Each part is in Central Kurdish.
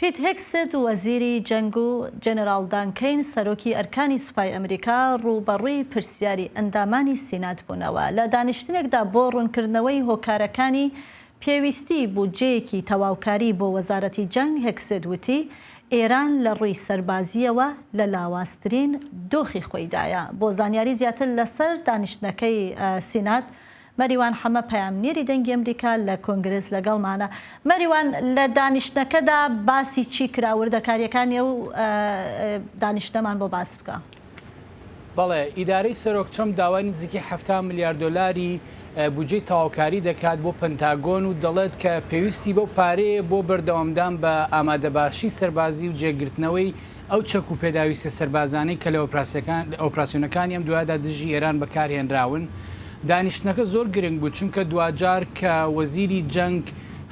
پیت هێگسێت وەزیری جەنگ و جەنەراڵ دان کەین سەرۆکی ئەرکانی سوپای ئەمریکا ڕووبەڕووی پرسیاری ئەندامانی سینات بوونەوە لە دانیشتنێکدا بۆ ڕوونکردنەوەی هۆکارەکانی پێویستی بودجەیەکی تەواوکاری بۆ وەزارەتی جەنگ هێگسێت وتی ئێران لە ڕووی سەربازییەوە لە لاوازترین دۆخی خۆیدایە. بۆ زانیاری زیاتر لەسەر دانیشتنەکەی سینات مەریوان حەمە پەیامنێری دەنگی ئەمریکا لە کۆنگرس لەگەڵمانە. مەریوان لە دانیشتنەکەدا باسی چی کرا وردەکاریەکانی ئەو دانیشتنەمان بۆ باس بکە. بەڵێ، ئیدارەی سەرۆک ترەمپ داوای نزیکەی 70 ملیار دۆلاری بودجەی تەواوکاری دەکات بۆ پنتاگۆن و دەڵێت کە پێویستی بەو پارەیە بۆ بەردەوامدان بە ئامادەباشی سەربازی و جێگرتنەوەی ئەو چەک و پێداویستیە سەربازانەی کە لە ئۆپراسیۆنەکانی ئەم دوایەدا دژی ئێران بەکارهێنراون. دانیشتنەکە زۆر گرنگ بوو چونکە دواجار کە وەزیری جەنگ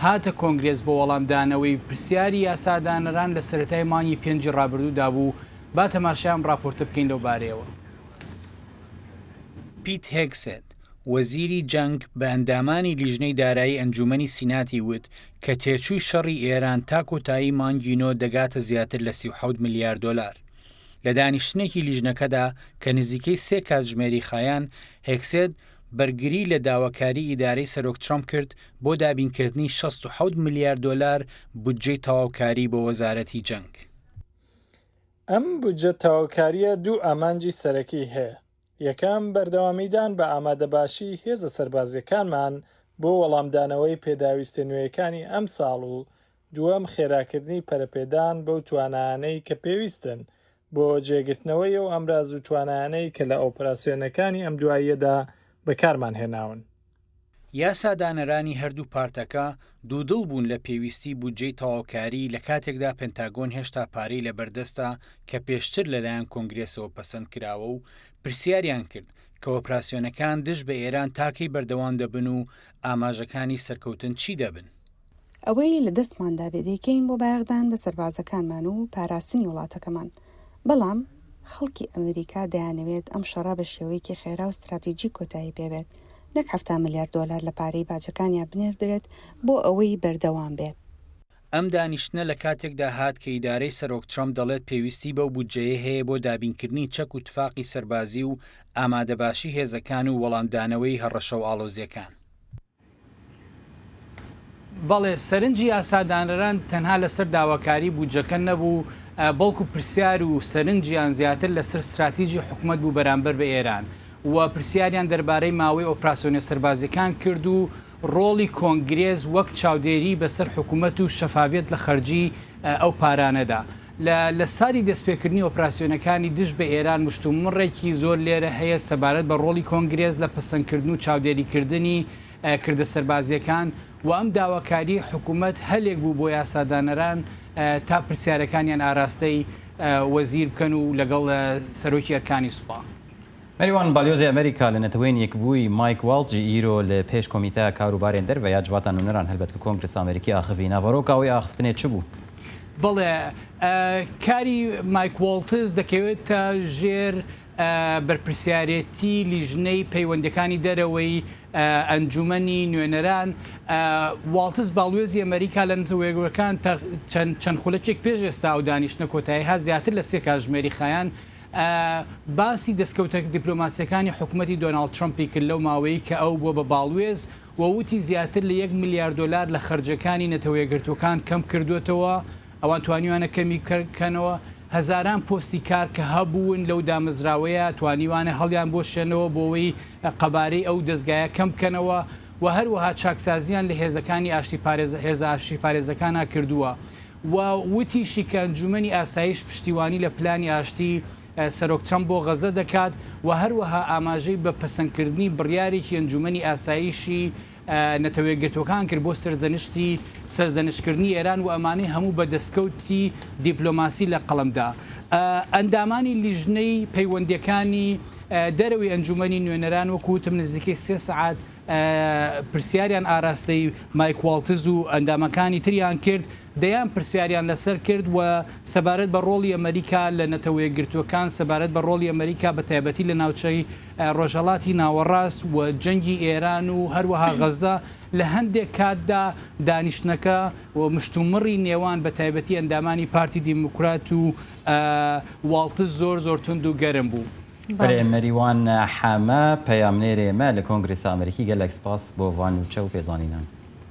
هاتە کۆنگرێس بۆ وەڵامدانەوەی پرسیاری یاسادانەران لە سەرەتای مانگی پێنجی ڕابردوودا بوو. با تەماشای ئەم ڕاپۆرتە بکەین لەو بارەیەوە. پیت هێگسێت، وەزیری جەنگ بە ئەندامانی لیژنەی دارایی ئەنجوومەنی سیناتی وت کە تێچووی شەڕی ئێران تا کۆتایی مانگی نۆ دەگاتە زیاتر لە 37 ملیار دۆلار. لە دانیشتنێکی لیژنەکەدا کە نزیکەی سێ کاتژمێری خایان، هێگسێت بەرگری لە داواکاری ئیدارەی سەرۆک ترەمپ کرد بۆ دابینکردنی 67 ملیار دۆلار بودجەی تەواوکاری بۆ وەزارەتی جەنگ. ئەم بودجە تەواوکارییە دوو ئامانجی سەرەکی هەیە، یەکەم، بەردەوامیدان بە ئامادەباشیی هێزە سەربازییەکانمان بۆ وەڵامدانەوەی پێداویستیە نوێیەکانی ئەمساڵ و دووەم، خێراکردنی پەرەپێدان بەو توانایانەی کە پێویستن بۆ جێگرتنەوەی ئەو ئامراز و توانایانەی کە لە ئۆپراسیۆنەکانی ئەم دواییەدا بەکارمان هێناون. یاسادانەرانی هەردوو پارتەکە دوودڵ بوون لە پێویستی بودجەی تەواوکاری لە کاتێکدا پنتاگۆن هێشتا پارەی لەبەردەستە کە پێشتر لەلایەن کۆنگرێسەوە پەسەند کراوە و پرسیاریان کرد کە ئۆپراسیۆنەکان دژ بە ئێران تا کەی بەردەوام دەبن و ئاماژەکانی سەرکەوتن چی دەبن. ئەوەی لە دەستماندا بێ دەیکەین بۆ بایەخدان بە سەربازەکانمان و پاراستنی وڵاتەکەمان، بەڵام خەڵکی ئەمریکا دەیانەوێت ئەم شەڕە بە شێوەیەکی خێرا و ستراتیجی کۆتایی پێبێت، نەک 70 ملیار دۆلار لە پارەی باجەکانیان بنێردرێت بۆ ئەوەی بەردەوام بێت. ئەم دانیشتنە لە کاتێکدا هات کە ئیدارەی سەرۆک ترەمپ دەڵێت پێویستی بەو بودجەیە هەیە بۆ دابینکردنی چەک و تفاقی سەربازی و ئامادەباشی هێزەکان و وەڵامدانەوەی هەڕەشە و ئاڵۆزییەکان. بەڵێ، سەرنجی یاسادانەران تەنها لەسەر داواکاری بودجەکە نەبوو، بەڵکو پرسیار و سەرنجیان زیاتر لەسەر ستراتیجی حکومەت بوو بەرامبەر بە ئێران و پرسیاریان دەربارەی ماوەی ئۆپراسیۆنە سەربازیەکان کرد و ڕۆڵی کۆنگرێس وەک چاودێری بەسەر حکومەت و شەفاڤیەت لە خەرجی ئەو پارانەدا. لە لە ساتی دەستپێکردنی ئۆپراسیۆنەکانی دژ بە ئێران مشتومڕێکی زۆر لێرە هەیە سەبارەت بە ڕۆڵی کۆنگرێس لە پەسەندکردن و چاودێریکردنی کردە سەربازییەکان و ئەم داواکارییەی حکومەت هەلێک بوو بۆ یاسادانەران تا پرسیارەکانیان ئاراستەی وەزیر بکەن و لەگەڵ سەرۆکی ئەرکانی سوپا. مەریوان بالیۆزی ئەمریکا لە نەتەوەیێن یەکبووی مایک واڵتز ژی ئیرۆ لە پێش کۆمیتە کاروبارێن دەرڤە یا جڤاتا نوونەران هەلبەت لە کۆنگرسا ئەمریکی ئاخڤی. ناڤەرۆکا وێ ئاخفتنێ چ بوو؟ بەڵێ، کاری مایک واڵتز دەکەوێتە ژێر بەرپرسیارێتی لیژنەی پەیوەندیەکانی دەرەوەی ئەنجومەنی نوێنەران. واڵتز باڵوێزی ئەمریکا لە نەتەوەیەکگرتووەکان چەند خولەکێک پێش ئێستا ئەو دانیشتنە کۆتایی هات، زیاتر لە سێ کاتژمێری خایاند. باسی دەستکەوتە دیپلۆماسییەکانی حکومەتی دۆناڵد ترەمپی کرد لەو ماوەیەی کە ئەو بووە بە باڵوێز و وتی زیاتر لە یەک ملیار دۆلار لە خەرجیەکانی نەتەوەیەکگرتووەکان کەم کردووەتەوە، ئەوان توانیویانە کەمی بکەنەوە، هەزاران پۆستی کار کە هەبوون لەو دامەزراوەیە توانیوانە هەڵیان بوەشێنەوە بۆوەی قەبارەی ئەو دەزگایە کەم بکەنەوە و هەروەها چاکسازیان لە هێزەکانی ئاشتی پارێز هێزە ئاشتی پارێزەکانا کردووە. و وتیشی کە ئەنجومەنی ئاسایش پشتیوانی لە پلانی ئاشتی سەرۆک ترەمپ بۆ غەزە دەکات و هەروەها ئاماژەی بە پەسەندکردنی بڕیارێکی ئەنجومەنی ئاسایشی نەتەوەیەکگرتووەکان کرد بۆ سەرزەنشتی سەرزەنشتکردنی ئێران و ئەمانەی هەموو بە دەستکەوتی دیپلۆماسی لە قەڵەمدا. ئەندامانی لیژنەی پەیوەندییەکانی دەرەوەی ئەنجومەنی نوێنەران وەکو وتم نزیکەی سێ سەعات پرسیاریان ئاراستەی مایک واڵتز و ئەندامەکانی تریان کرد. دەیان پرسیاریان لەسەر کرد و سەبارەت بە ڕۆڵی ئەمەریکا لە نەتەوەیەکگرتووەکان، سەبارەت بە ڕۆڵی ئەمەریکا بە تایبەتی لە ناوچەی ڕۆژهەڵاتی ناوەڕاست و جەنگی ئێران و هەروەها غەززە، لە هەندێک کاتدا دانیشتنەکە و مشتومڕی نێوان بە تایبەتی ئەندامانی پارتی دیموکرات و واڵتز زۆر زۆر توند و گەرم بوو. بەرێ مەریوان حەمە پەیامنێرێ مە لە کۆنگرێسا ئەمریکی گەلەک سپاس بۆ ڤان نوچە و پێزانینان.